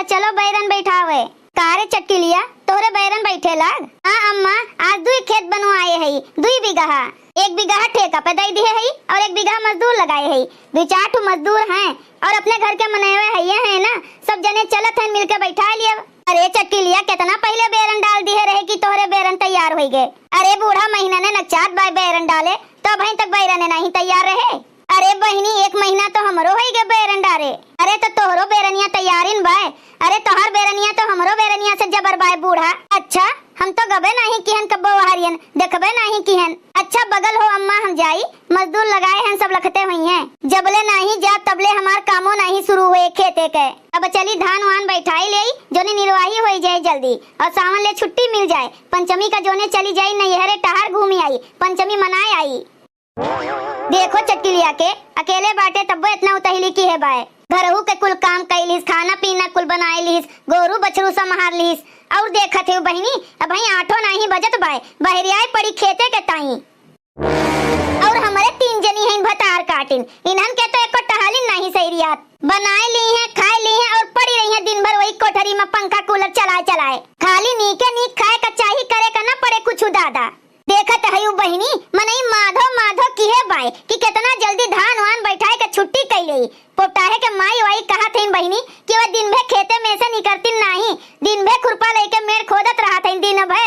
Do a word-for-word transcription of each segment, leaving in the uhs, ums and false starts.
चलो बैरन बैठावे। का रे चटकिलिया, तोहरे बैरन बैठे लाग? हाँ अम्मा, आज दुई खेत बनवाए हई, दुई बिगहा। एक बिगहा ठेका पे दई दिहे हई और एक बिगहा मजदूर लगाए हई। दुई चार ठो मजदूर हैं और अपने घर के मनइवे हइये हैं ना, सब जने चलत हैं, मिलके बैठा लियब। अरे चटकिलिया, केतना पहिले बैरन डाल दिहे रहे कि तोहरे बैरन तैयार होइ गए। अरे बूढ़ा, महीना ने नचात बाय बैरन डाले, तो अबहीं तक बैरन नाहीं तैयार रहे। अरे बहिनी, एक महीना तो हमरो होइ गए बैरन डारे। अरे तो तोहरो बैरनिया तैयारिन बाय। अरे तोहार बैरनिया तो हमरो बैरनिया से जबर बाय बूढ़ा। अच्छा, हम तो गबे नाहीं किहन कब्बो वहरियन, देखबे नाहीं किहन। अच्छा बगल हो अम्मा, हम जाई, मजदूर लगाए हैं, सब लखते हुइहैं। जबले नाहीं जा तबले हमार कामो नाहीं शुरू हुए खेते के। अब चली धान वान बैठाई लेई, जोने निर्वाही होइ जाए जल्दी और सावन ले छुट्टी मिल जाए। पंचमी का जोने चली जाई नैहरे टहर घूमी आई, पंचमी मनाए आई। देखो चटकिलिया के, अकेले बाटे तब्बो एतना उतहिली किहे बाय। घरहू के कुल काम कइ लिहिस, खाना पीना कुल बनाए लिहिस, गोरू बछरू सम्हार लिहिस। और देखत हेउ बहिनी, अबहीं आठो नाहीं बजत बाय, बहरियाए पड़ी खेते के ताई। और हमरे तीन जनी हइन भतार काटिन, इन्हन के तो एको टहलिन नाहीं सइरियात। बनाए लिहें, खाए लिहें और पड़ी रहिहें दिन भर वही कोठरी में पंखा कूलर चलाए चलाए। खाली नीके नीक खाए का चाही, करे का न पड़े कुछु दादा। देखत हइउ बहिनी, मनई माधो माधो किहे बाय कि केतना जल्दी धान वान बैठाए के छुट्टी कइ लेई। पोपटाहे के माई वाई कहत हइन बहिनी कि वह दिन भे खेते में से निकरतिन नाहीं, दिन भे खुरपा लइके मेड़ खोदत रहत हइन दिन भे।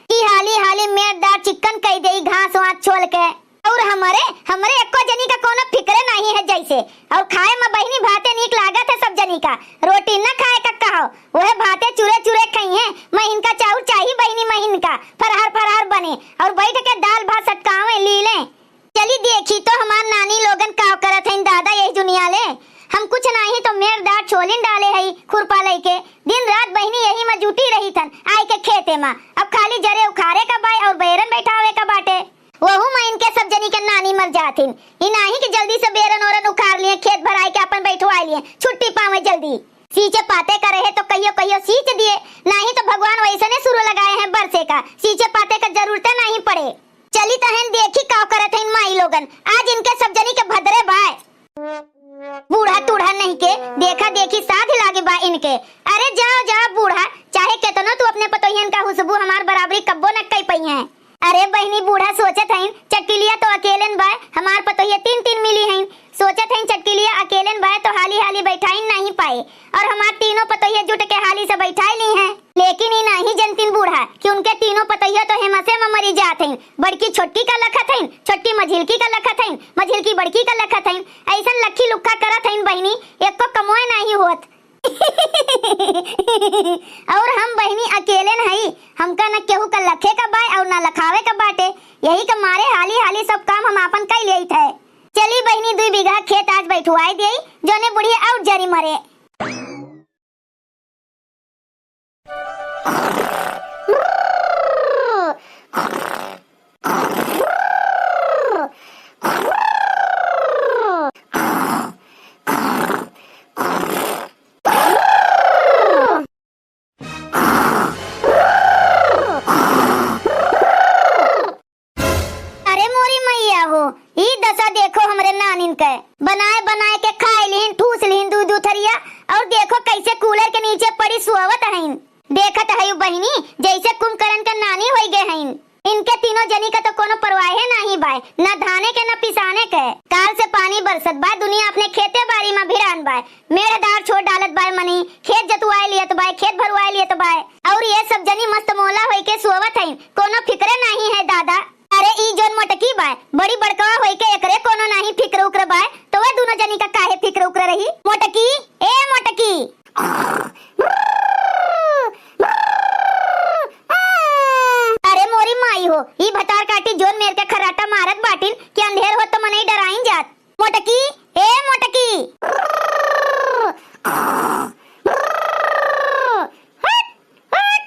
कि हाली हाली मेड़ दार चिक्कन कइ देई घास वास छोल के। और हमरे, हमरे एको जनी का कोनो फिक्रे नाहीं है जइसे। और खाए में बहिनी भाते नीक लागत है सब जनी का, रोटी न खाए का कहो, वह भाते चुरे चुरे खइहें। महीन का चाउर चाही बहिनी, महीन का फरहर फरहर बने और बैठ के दाल भात सटकावे लीले। चली देखी तो हमार नानी लोगन का करत हइन दादा यही दुनिया ले। हम कुछ नाहीं तो मेड़ दार छोलिन डाले हई खुरपा लइके। दिन रात बहिनी यही में जुटी रहित हन, आइके खेते में। अब खाली जरे उखारे का बाय और बैरन बैठावे का बाटे। वहू में इनके सब जनी के नानी मर जाथिन। ई नाहीं कि जल्दी से बैरन ओरन उखार लिहें, खेत भराए के आपन बैठवाए लिहें, छुट्टी पावे जल्दी। सींचे पाते का रहे तो कहियो कहियो सींच दिए, नाहीं तो भगवान वइसने सुरु लगाए हैं बरसे का, सींचे पाते का जरूरते नाहीं पड़े। चली तहन देखी का करत हइन माई लोगन, आज इनके सब जनी के भदरे बाय। बूढ़ा टूढ़ा नहीं के देखा देखी साध लागे बा इनके। अरे जाओ जाओ बूढ़ा, चाहे केतनो तू अपने पतोहियन का हुसबू, हमार बराबरी कब्बो न कइ पइहें। अरे बहिनी, बूढ़ा सोचत हइन, चटकिलिया तो अकेलेन बाय, हमार पतोहिया तीन तीन मिली हइन। सोचत हइन चटकिलिया अकेलेन बाय तो हाली हाली बैठाइन नाहीं पाए, और हमार तीनों पतोहिया जुट के हाली से बैठाए लिहें। लेकिन ई नाहीं जनतिन बूढ़ा कि उनके तीनों पतोहिया तो हेमसे में मरी जात हइन। बड़की छोटकी का लखत हइन, छोटकी मझिलकी का लखत हइन, मझिलकी बड़की का लखत हइन। अइसन लखी लुक्खा करत हइन बहिनी, एको कमोए नाहीं होत। और हम बहिनी अकेलेन हई, हमका न केहू का लखे का बाय और न लखावे का बाटे। यही के मारे हाली हाली सब काम हम आपन कइ लेइत है। चली बहिनी, दुई बिगहा खेत आज बैठवाए देई, जोने बुढ़िया और जरी मरे। अरे मोरी मइया हो, ई दसा देखो हमरे नानिन के। बनाए बनाए के खाए लिहिन, ठूस लिहिन दू दू थरिया, और देखो कइसे कूलर के नीचे पड़ी सोवत हइन। देखत हइउ बहिनी, जइसे कुंभकरन के नानी होइ गए हइन। इनके तीनों जनी का तो कोनो परवाहे नाहीं बाय, न धाने के न पिसाने के। काल से पानी बरसत बाय, दुनिया अपने खेते बारी में भिड़ान बाय। मेढ़ दार छोड़ डालत बाय मनई, खेत जतुआए लियत बाय, खेत भरुआए लियत बाय। और ये सब जनी मस्त मोला होइके सोवत हइन, कोनो फिक्रे नाहीं है दादा। अरे ई जोन मोटकी बाय, बड़ी बड़कवा होइके एकरे कोनो नाहीं फिक्र उक्र बाय, तो वह दोनों जनी का काहे फिक्र उक्र रही? मोटकी, ए मोटकी। अरे मोरी माई हो, ई भतार काटी जोन मेर के खर्राटा मारत बाटिन कि अंधेर हो तो मनई डराइन जात। मोटकी, ए मोटकी। हट, हट,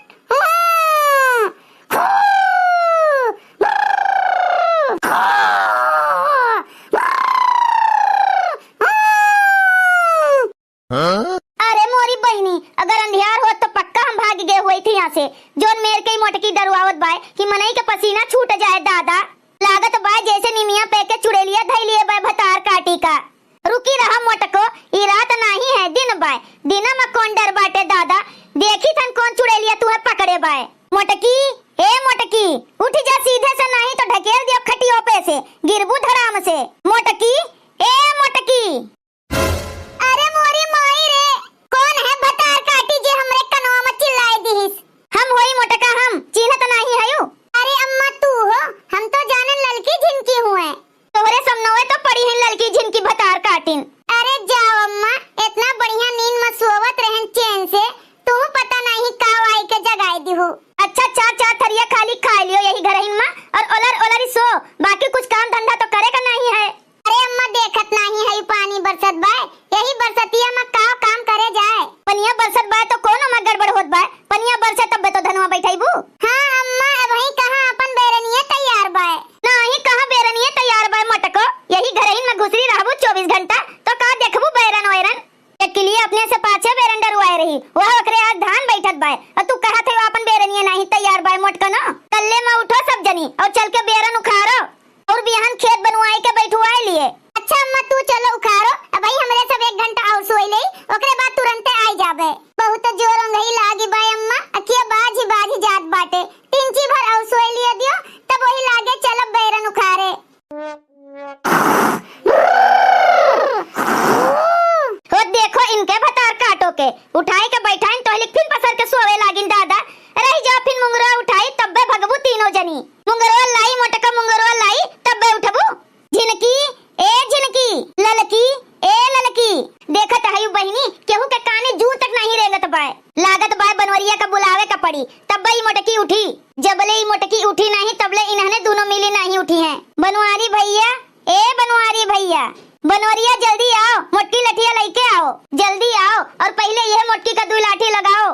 हाँ। अरे मोरी बहिनी, अगर अंधियार होत तो पक्का हम भाग गए हुए थे यहाँ से। जोन मेर के ही मोटकी डरुआवत बाय कि मनई के पसीना छूट जाए दादा। लागत बाय जैसे निमिया पे के चुड़ैलिया धई लिए बाय भतार काटी का। रुकी रहा मोटको, ई रात नाहीं है दिन बाय, दिना में कौन डर बाटे दादा। वह ओकरे आज धान बैठत बाय, अउर तू कहत है आपन बेरनिया नाहीं तैयार बाय मोटकनो। कल्ले मा उठो सब जनी अउर चल के बेरन उखारो अउर बिहान खेत बनवाए के बैठवाए लिए। अच्छा अम्मा, तू चलो उखारो, अबही हमरे सब एक घंटा अउर सोई लेई, ओकरे बाद तुरंते आई जाबे। बहुत जोर ओंघई लागी बाय अम्मा, अखिया बाझी बाझी जात बाटे। तिनची भर अउर सोई लिए दियो, तब वही लागे चलब बेरन उखारे। हो देखो इनके भतार काटो के, उठाई के बैठाइन तोहलिक फिन पसर के सोवे लागिन दादा। रहि जाओ फिन मुंगरवा उठाई तब्बे भगबू तीनों जनी। मुंगरवा लाई मोटका मुंगरवा लाई तब्बे उठबू। झिनकी, ए झिनकी, ललकी, ए ललकी। देखत हयू बहिनी, केहू के काने जूं तक नाहीं रेंगत बाय। लागत बाय बनवरिया का बुलावे का पड़ी, तब्बे ई मोटकी उठी। जबले ई मोटकी उठी नाहीं, तबले इन्हने दूनों मिली नाहीं उठी हैं। बनवारी भइया, ए बनवारी भइया, बनवरिया जल्दी आओ, मोटकी लठिया लइके आओ, जल्दी आओ, अउर पहिले यह मोटकी का दुइ लाठी लगाओ।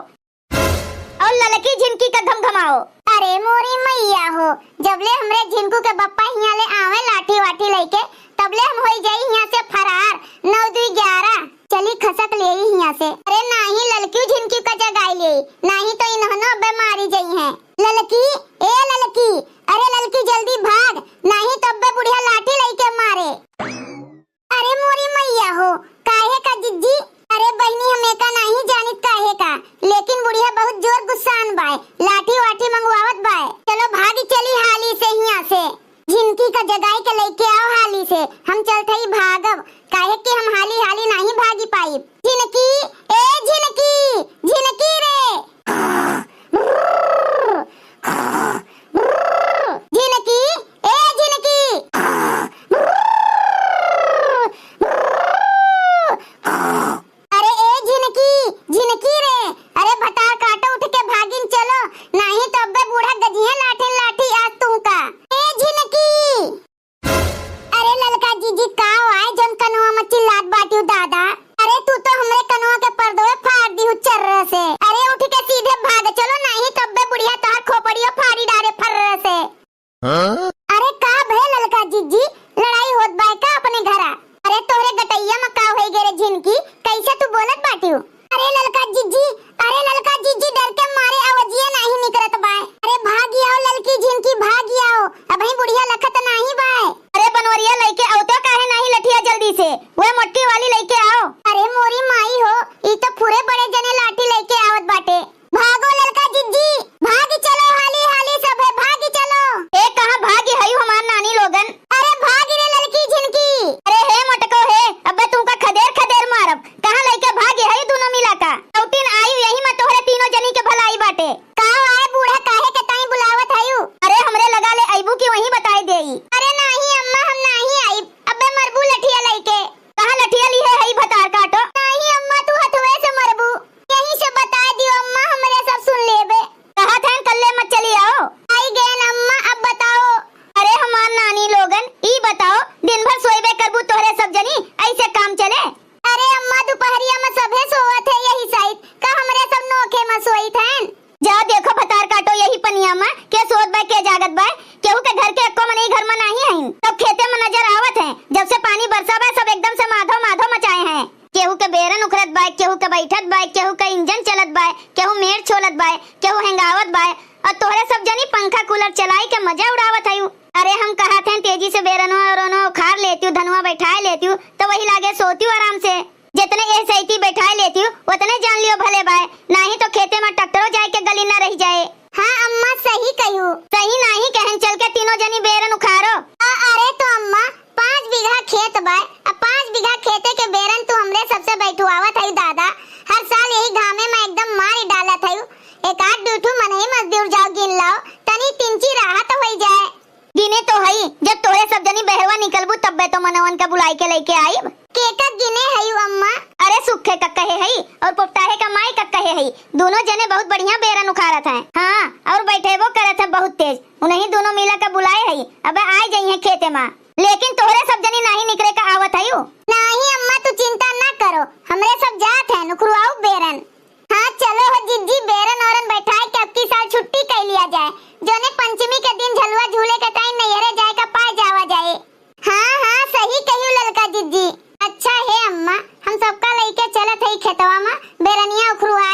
अउर ललकी झिनकी का घमघमाओ। अरे मोरी मइया हो, जबले हमरे झिनकू के बप्पा हियाँ ले आवे लाठी वाठी लइके, तबले हम होई जाई हियाँ से फरार। नौ दुई ग्यारह, चली खसक लेई हियाँ से। अरे नाहीं ललकी झिनकी का जगाई लेई, नाहीं तो इन्हनो अब्बे मारी जइहैं। ललकी, ए ललकी, अरे ललकी जल्दी भाग, नाहीं तो अब्बे बुढ़िया लाठी लइके मारे। अरे मोरी मइया हो, काहे का जिज्जी? अरे बहिनी, हम एका नाहीं जानित काहे का, लेकिन बुढ़िया बहुत जोर गुस्सान बाय, लाठी वाठी मंगवावत बाय। चलो भागी चली हाली से हियाँ से, झिनकी का जगाई के लइके आओ हाली से, हम चलत हई भागब, काहे कि हम हाली हाली नाहीं भागी पाइब। झिनकी, ए झिनकी, झिनकी रे। झिनकी, ए झिनकी। अरे ए झिनकी, झिनकी रे, अरे भतार काटो उठ के भागिन चलो, नाहीं तो अब्बे बूढ़ा गजिहे लाठिन लाठी आज तुमका। ए झिनकी। अरे ललका जिज्जी, का आय जौन कनवा में चिल्लात बाटिउ दादा? अरे तू तो हमरे कनवा के पर्दवे फाड़ दिहु चर्र से। अरे उठ के सीधे भाग चलो, नाहीं तब्बे बुढ़िया तोहार खोपड़ियो फाड़ी डारे फर्र से। हाँ? अरे का भे ललका जिज्जी, लड़ाई होत बाय का अपने घरा? अरे तोहरे गटैया में का होई गे रे झिनकी, कैसे तू बोलत बाटिउ? अरे ललका जिज्जी, अरे ललका जिज्जी, डर के मारे अवजिये नाहीं निकरत बाय। अरे भागि आओ ललकी झिनकी, भागि आओ, अबहीं बुढ़िया लखत नाहीं बाय। अरे बनवरिया लइके अउतो काहे नाहीं लठिया जल्दी से, वह मोटकी वाली लइके आओ। अरे मोरी माई हो, ई तो फुरे बड़े जने लाठी लइके आवत बाटे। भागो ललका जिज्जी, भागि चलो हाली हाली सभे, भागि चलो। ए कहाँ भागि हयू हमार नानी लोगन? अरे भागि रे ललकी झिनकी। अरे हे मोटको हे, अब्बे तुमका खदेर खदेर मारब। कहाँ लइके भागि हयू दूनो मिला का? लौटिन आयु यही में तोहरे तीनों जनी के भलाई बाटे। का आय बूढ़ा, काहे के ताई बुलावत हयू? अरे हमरे लगा ले अइबू कि वहीं बताई देई। अरे नाहीं अम्मा, हम नाहीं आइब। अब्बे मरबू लठिया लइके। कहाँ लठिया लिहे हई भतार काटो? नाहीं अम्मा, तू हथवे से मरबू। यहीं से बताई दियो अम्मा, हमरे सब सुन लेबे। कहत हन कल्ले मत चली आओ। आई गयन अम्मा, अब बताओ। अरे हमार नानी लोगन, ई बताओ, दिन भर सोइबे करबू तोहरे सब जनी, ऐसे काम चले? अरे अम्मा, दुपहरिया में सभे सोवत है यही साइड, का हमरे सब नोखे में सोइत हन? जा देखो भतार काटो यही पनिया में, के सोत बा, के जागत बा, केहू के घर के एको मनई घर में नाहीं हइन। सब खेते में नजर आवत हैं, जब से पानी बरसा बा, सब एकदम से माधो माधो मचाए हैं। केहू के बेरन उखरत बा, केहू के बैठत बा, केहू के इंजन चलत बा, केहू मेड़ छोलत बा, केहू हेंगावत बा, और तोहरे सब जनी पंखा कूलर चलाई के मजा उड़ावत हयू। अरे हम कहत हैं तेजी से बेरनवा और ओनवा उखाड़ लेतियू, धनवा बैठाए लेतियू, तो वही लागे सोतियू आराम से। जितने एह सैती बैठाए लेतियू, उतने जान लियो भले बाय, नाहीं तो खेते में ट्रैक्टरो जाए के गली न रहि जाए। हाँ अम्मा, सही कहियो। सही नाहीं कहन, चल के तीनों जनी बेरन उखारो। आ, अरे तो अम्मा, पाँच बीघा खेत बाय, आ पाँच बीघा खेते के बेरन तू हमरे सबसे बैठवावत हयू दादा। हर साल यही घामे में एकदम मारी डालत हयू। एक आध दू ठू मनई मजदूर जाओ गिन लाओ, तनी तिनची राहत होई जाए। गिने तो हई, जब तोहरे सब जनी बहरवा निकलबू तब्बे तो मनवन का बुलाई के लइके आइब। केका गिने हयू अम्मा? अरे सुखे का कहे हई और पोपटाहे का माई का कहे हई, दूनो जने बहुत बढ़िया बेरन उखारत हैं। हाँ, और बैठेबो करत हैं बहुत तेज। उन्हीं दूनो मिला के बुलाए हई, अबे आए जइहें खेते मा। लेकिन तोहरे सब जनी नाहीं निकरे का आवत हयू? नाहीं अम्मा, तू चिंता ना करो, हमरे सब जात हैं नुखरुआऊ बेरन। हाँ, चलो हो जिज्जी, बेरन औरन बैठाए के अबकी साल छुट्टी कइ लिया जाए, जोने पंचमी के दिन झलुआ झूले के टाइम नैहरे जाए का पाए जावा जाए। हाँ, हाँ, सही कहियो ललका जिज्जी। अच्छा हे अम्मा, हम सबका लइके चलत हई खेतवा मा, बेरनिया उखरुआ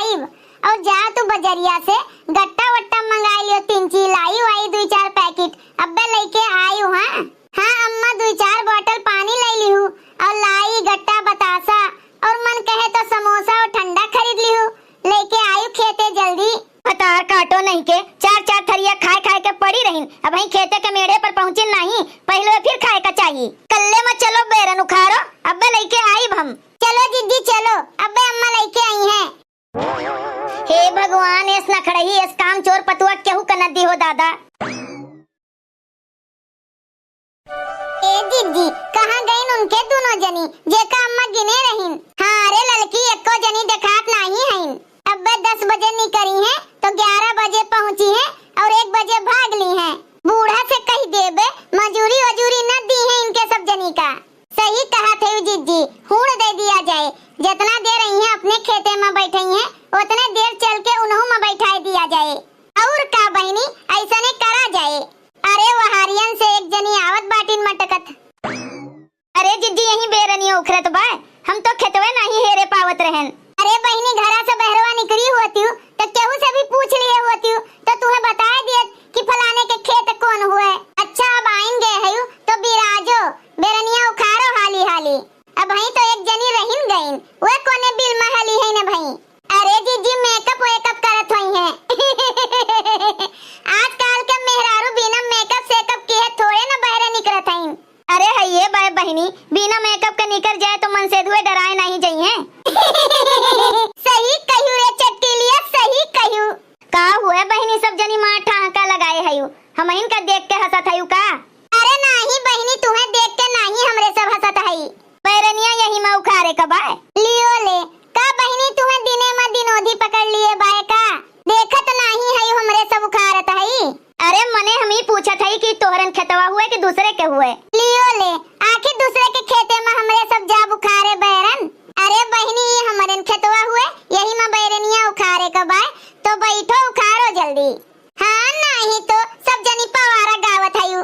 चलो, अब्बे अम्मा लइके आई हैं। हे भगवान, एस नखड़ही, एस कामचोर पतुआ केहू क न दिहो दादा। ए जिज्जी, कहाँ गइन उनके दुनो जनी, जेका अम्मा गिने रहिन? हाँ रे ललकी, एक्को जनी देखात नाहीं हइन। अब्बे दस बजे निकरी हैं, तो ग्यारह बजे पहुँची हैं और एक बजे भाग ली हैं। बूढ़ा से कहि देबे, मजूरी वजूरी न दी हैं इनके सब जनी का। सही कहत हयू जिज्जी, हूड़ दे दिया जाए। जेतना देर अइहें अपने खेते मा बैठइहें, ओतने देर चल के उनहू मा बैठाए दिया जाए। अउर का बहिनी, अइसने करा जाए। अरे वहारियन से एक जनी आवत बाटिन मटकत। अरे जिज्जी, यहीं बेरनिया उखरत बा, हम तो खेतवे नाहीं हेरे पावत रहेन। अरे बहिनी, घरा से बहरवा निकरी होतिउ, त केहू से भी पूछ लिए होतिउ, त तुहें बताए दियत कि फलाने के खेत कौन हुए। अच्छा, अब आइन गए हयू, तो बिराजो, बेरनिया उखारो हाली हाली। अबहीं तो एक जनी रहिन गइन, वे कोने बिल महली है न भई। अरे जिज्जी, makeup वेकअप करत होइहें। आजकल के मेहरारू बिना makeup सेकअप किहे थोड़े न बहरे निकरत हइन। अरे हइये बाय बहिनी, बिना makeup के निकर जाए तो मनसेधुए डराए नाहीं जइहें। सही कहियो रे चटकीलिया, सही कहियो। का हुए बहिनी, सब जनी मार ठहाका लगाए हयू, हमहिन का देख के हँसत हयू का? अरे नाहीं बहिनी, तुहें देख के नाहीं हमरे सब हँसत हई। बैरनिया यही मा उखारे क बाय। लियो ले, का बहिनी तुहें दिने मा दिनोधी पकड़ लिए बाय का? देखत नाहीं हई हमरे सब उखारत हई। अरे मने हम ई पूछत हई कि तोहरन खेतवा हुए कि दूसरे के हुए? लियो ले, आखिर दूसरे के खेते मा हमरे सब जाब उखारे बैरन? अरे बहिनी, ई हमरन खेतवा हुए, यही मा बैरनिया उखारे क बाय, तो बैठो उखारो जल्दी। हाँ, नाहीं तो सब जनी पवारा गावत हयू।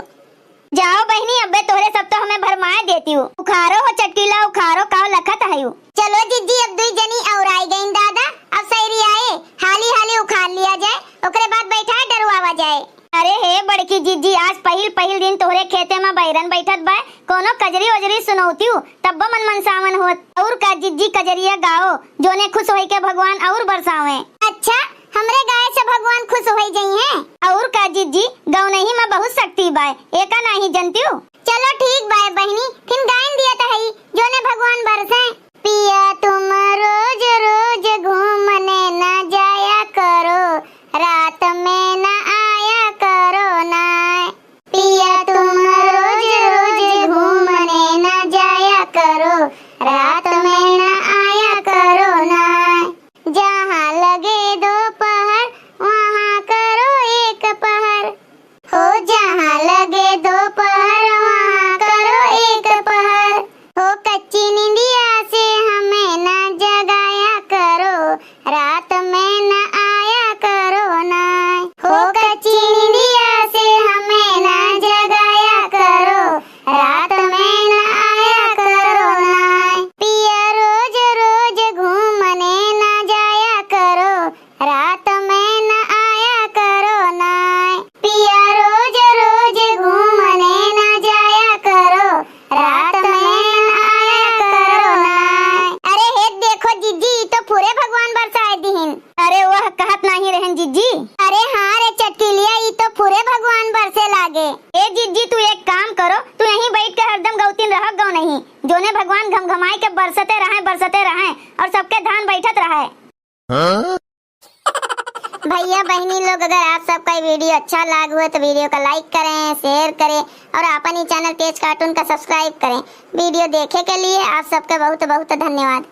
जाओ बहिनी, अब्बे तोहरे सब तो हमें भरमाए देतिउ। उखारो हो चटकीला, उखारो काव लखत हयू। चलो जिज्जी, अब दुई जनी और आई गईन दादा, अब सैरी आए, हाली हाली उखार लिया जाए, ओकरे बाद बैठाए डरवावा जाए। अरे हे बड़की जिज्जी, आज पहिल पहिल दिन तोहरे खेते मा बैरन बैठत बा, कोनो कजरी वजरी सुनौतिउ, तब्बो मन मनसावन होत। और का जिज्जी, कजरिया गाओ, जोने खुश होई के भगवान और बरसावे। अच्छा, हमरे गाए से भगवान खुश होई जइहें। और का जिज्जी, गौनही मा बहुत शक्ति बाय, एका नाहीं जनतिउ। चलो ठीक बाय बहिनी, फिन गाइन दियत हई, जोने भगवान बरसे। पिया तुम रोज रोज घूमने न जाया करो, रात में न आया करो ना। पिया तुम रोज रोज घूमने न जाया करो, रात में न आया करो ना। जहाँ लगे दोपहर वहाँ करो एक पहर। हो जहाँ लगे दोपहर वहाँ करो एक पहर। हो कच्ची निंदिया से हमें ना जगाया करो, रात में न आया करो ना। हो कच्ची निंदिया से हमें ना जगाया करो, रात में न आया करो ना। पिया रोज रोज घूमने ना जाया करो, रात में न आया करो ना। पिया रोज रोज घूमने ना जाया करो, रात में न आया करो ना। अरे हे देखो जिज्जी, ई तो फुरे भगवान बरसाए दिहिन। अरे वह कहत नाहीं रहन जिज्जी। अरे हाँ रे चटकीलिया, ई तो फुरे भगवान बरसे लागे। ए जिज्जी, तू एक काम करो, तू यहीं बैठ के हरदम गौतिन रहो, गौनही। जोने भगवान घमघमाए के बरसते रहे, बरसते रहे और सबके धान बैठत रहे। हाँ? भैया बहिनी लोग, अगर आप सबका ये video अच्छा लाग हुए तो video का like करें, share करें और आपन ही channel तेज cartoon का subscribe करें। Video देखे के लिए आप सबका बहुत बहुत धन्यवाद।